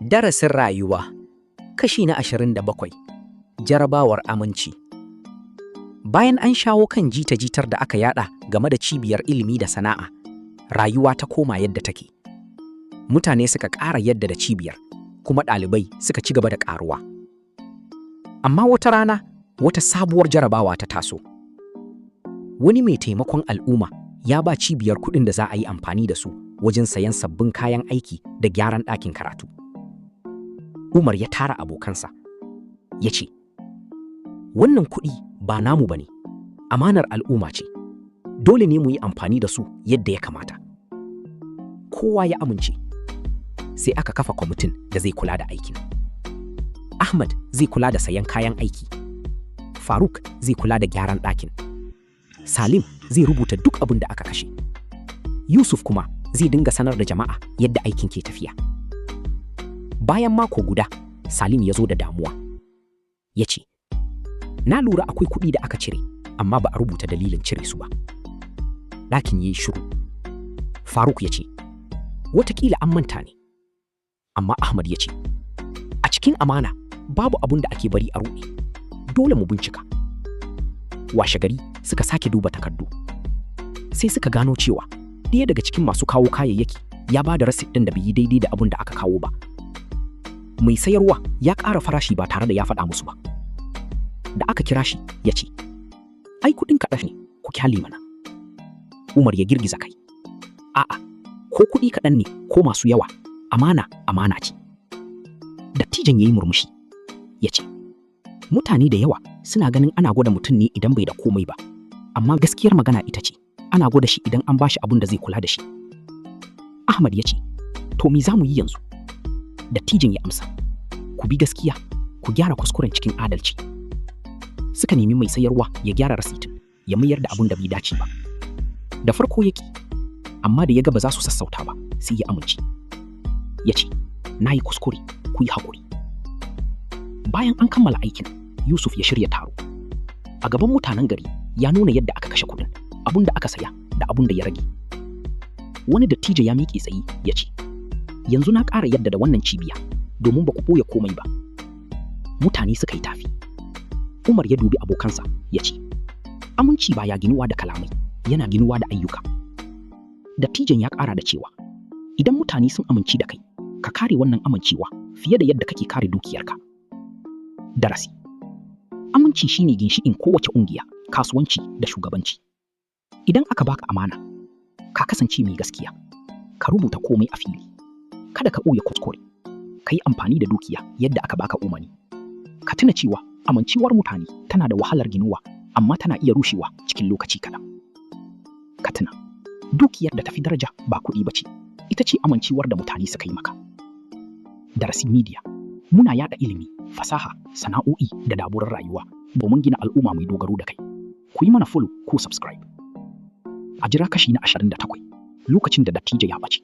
Darasin rayuwa, kashi na 27, Jarabawar aminci. Bayan an shawo kan jita-jitar da aka yada game da cibiyar ilimi da sana'a, rayuwa ta koma yadda take. Mutane suka ƙara yadda da cibiyar, kuma ɗalibai suka ci gaba da ƙaruwa. Amma wata rana, wata sabuwar jarabawa ta taso. Wani mai taimakon al'umma ya ba cibiyar kuɗin da za a yi amfani da su wajen sayen sabbin kayan aiki da gyaran ɗakin karatu. Umar ya tara abokansa, ya ce, "Wannan kuɗi ba namu ba ne, amanar al'umma ce, dole ne mu yi amfani da su yadda ya kamata." Kowa ya amince, sai aka kafa kwamitin da zai kula da aikin. Ahmad zai kula da sayen kayan aiki, Faruk zai kula da gyaran ɗakin, Salim zai rubuta duk abin da aka kashe, Yusuf kuma zai dinga sanar da jama'a yadda aikin ke tafiya. Bayan mako guda, Salim ya zo da damuwa. Ya ce, "Na lura akwai kuɗi da aka cire, amma ba a rubuta dalilin cire su ba." Ɗakin ya yi shiru. Faruk ya ce, "Wataƙila an manta ne." Amma Ahmad ya ce, "A cikin amana babu abun da ake bari a ruɗe, dole mu bincika." Washe gari suka sake duba takardu. Sai suka gano cewa ɗaya daga cikin masu kawo kayayyaki ya ba da rasit ɗin da bai yi daidai da abun da aka kawo ba. Mai sayarwa ya ƙara farashi ba tare da ya faɗa musu ba. Da aka kira shi, ya ce, "Ai kuɗin kaɗan ne, ku kyale mana." Umar ya girgiza kai. "A'a, ko kuɗi kaɗan ne ko masu yawa, amana amana ce." Dattijan ya yi murmushi, ya ce, "Mutane da yawa suna ganin ana gwada mutum ne idan bai da komai ba, amma gaskiyar magana ita ce, ana gwada shi idan an bashi abun da zai kula da shi." Ahmad ya ce, "To, me za mu yi yanzu?" Dattijin ya amsa, "Ku bi gaskiya, ku gyara kuskuren cikin adalci." Suka nemi mai sayarwa ya gyara rasitin, ya mayar da abun da bai dace ba. Da farko ya ki, amma da ya ga ba za su sassauta ba, sai ya amince. Ya ce, "Na yi kuskure, ku yi haƙuri." Bayan an kammala aikin, Yusuf ya shirya taro. A gaban mutanen gari ya nuna yadda aka kashe kuɗin, abun da aka saya da abun da ya rage. Wani dattijo ya miƙe tsaye ya ce, "Yanzu na ƙara yadda da wannan cibiya, domin ba ku ɓoye komai ba." Mutane suka yi tafi. Umar ya dubi abokansa ya ce, "Aminci ba ya ginuwa da kalamai, yana ginuwa da ayyuka." Dattijon ya ƙara da cewa, "Idan mutane sun amince da kai, ka kare wannan amincewa fiye da yadda kake kare dukiyarka." Darasi. Aminci shine ginshiƙin kowace ƙungiya, kasuwanci da shugabanci. Idan aka baka amana, ka kasance mai gaskiya, ka rubuta komai a fili. Kada ka ɓoye kuskure, ka yi amfani da dukiya yadda aka baka umarni. Ka tuna cewa amincewar mutane tana da wahalar ginuwa, amma tana iya rushewa cikin lokaci kaɗan. Ka tuna, dukiyar da tafi daraja ba kuɗi ba ce, ita ce amincewar da mutane suka yi maka. Darasi Media, muna yaɗa ilimi, fasaha, sana'o'i da dabarun rayuwa domin gina al'umma mai dogaro da kai. Ku yi mana follow ko subscribe. A jira kashi na 28, lokacin da dattijo ya ɓace.